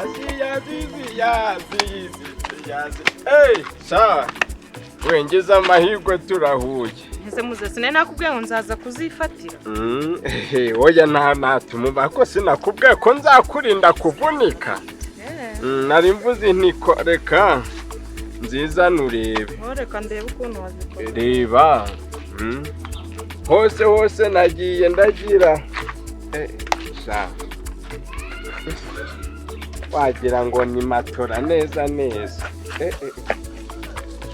Yazi yazi yazi yazi. Hey, sha wengize amahirwe turahuye. Ese muze, sinari nakubwiye ngo nzaza kuzifatira? Oya, nta natuma ko sinakubwiye ko nzakurinda kuvunika. Nari mvuze nti ko reka nziza nurebe. Oh, reka ndebe ukuntu wazikora. Reba. Hose hose nagiye ndagira. Sha wagira ngo ni matora neza neza.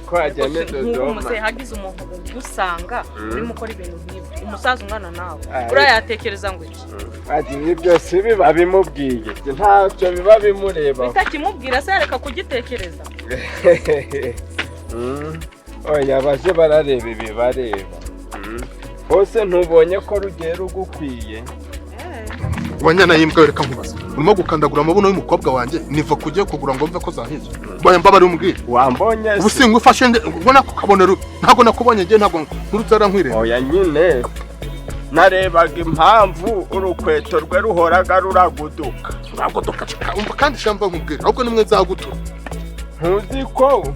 Twajya ni Nk'ubu Dodoma. Muze, hagize umuntu ugusanga urimo ukora ibintu nk'ibyo, umusaza ungana nawe, Ay. uriya yatekereza ngo iki? Wagira ibyo byose biba bimubwiye, ntacyo biba bimurebaho. Bitakimubwira se yareka kugitekereza? Oya, baje barareba ibibareba. Hose ntubonye ko rugiye rugukwiye? Wanyana y'imbwa, reka nkubaze, urimo gukandagura amabuno y'umukobwa wanjye niva kugiye kugura ngo mve ko zahiye? Mbaye mbabare umbwire. Wambonye Ubu se? Singufashe nde ubona ko kabonero, ntabwo nakubonye njye, ntabwo nkurutse nkwireba. Oya nyine, narebaga impamvu urukweto rwe ruhoraga ruraguduka. Uragodoka, umva kandi shamba nkubwire, ahubwo nimwe nzagutura. Ntuzi ko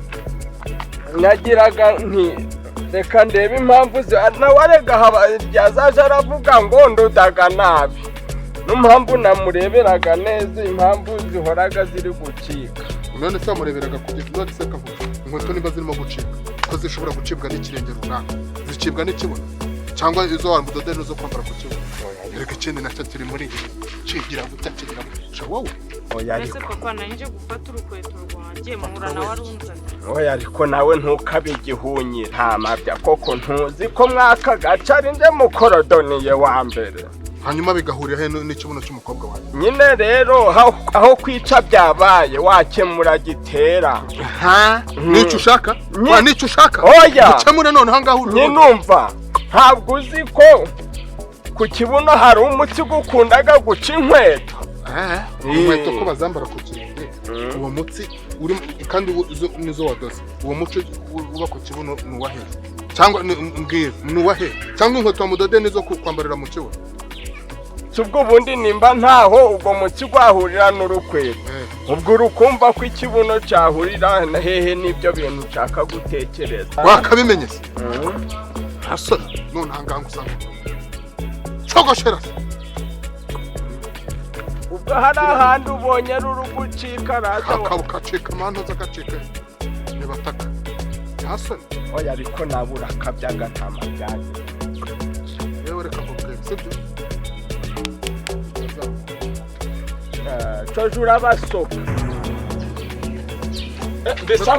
nagiraga nti reka ndebe impamvu nawe arega ryazaje aravuga ngo ndodaga nabi, n'impamvu namureberaga neza impamvu zihoraga ziri gucika. None se wamureberaga kugeza none se kavuga inkweto niba zirimo gucika, ko zishobora gucibwa n'ikirenge runaka, zicibwa n'ikibuno cyangwa izo wamudodera n'izo kwambara ku kibuno? Reka, ikindi nacyo turi muri iyi kigira gutya, kigira gutya wowe. Oya. Mbese Ariko papa, nari nje gufata urukweto rwanjye muhura nawe arunzanye. Oya, ariko nawe ntukabe igihunyira nta mabya koko. Ntuzi ko mwaka gace ari nde mukorodoniye wa mbere? Hanyuma bigahurira he n'ikibuno cy'umukobwa wanjye? Nyine rero aho kwica byabaye wakemura gitera. Nicyo ushaka? Wa nicyo ushaka? Oya. Ukemure none ahangaha uri. Nyinumva, ntabwo uzi ko ku kibuno hari umutsi gukundaga guca inkweto? Inkweto ko bazambara ku kirenge, uwo mutsi uri kandi nizo wadoze, uwo muco uba ku kibuno ni uwa hehe? Cyangwa mbwira, ni uwa hehe? Cyangwa inkweto wamudodeye nizo kwambarira mu kibuno? Si ubwo ubundi nimba ntaho ubwo mutsi gwahurira n'urukweto, ubwo urukumva ko ikibuno cyahurira na hehe n'ibyo bintu nshaka gutekereza? Wakabimenye se? Ntasoni, none ahangaha ngo usanga cogoshera se. Ubwo hari ahandi ubonye ruri gucika rata? Akaba kacika amantuza gacika ntibataka, ntasoni. Oya, ariko nawe urakabyaga nta mabyaye. Yewe, reka nkubwire, sibyo? Coje urabasoka. Mbese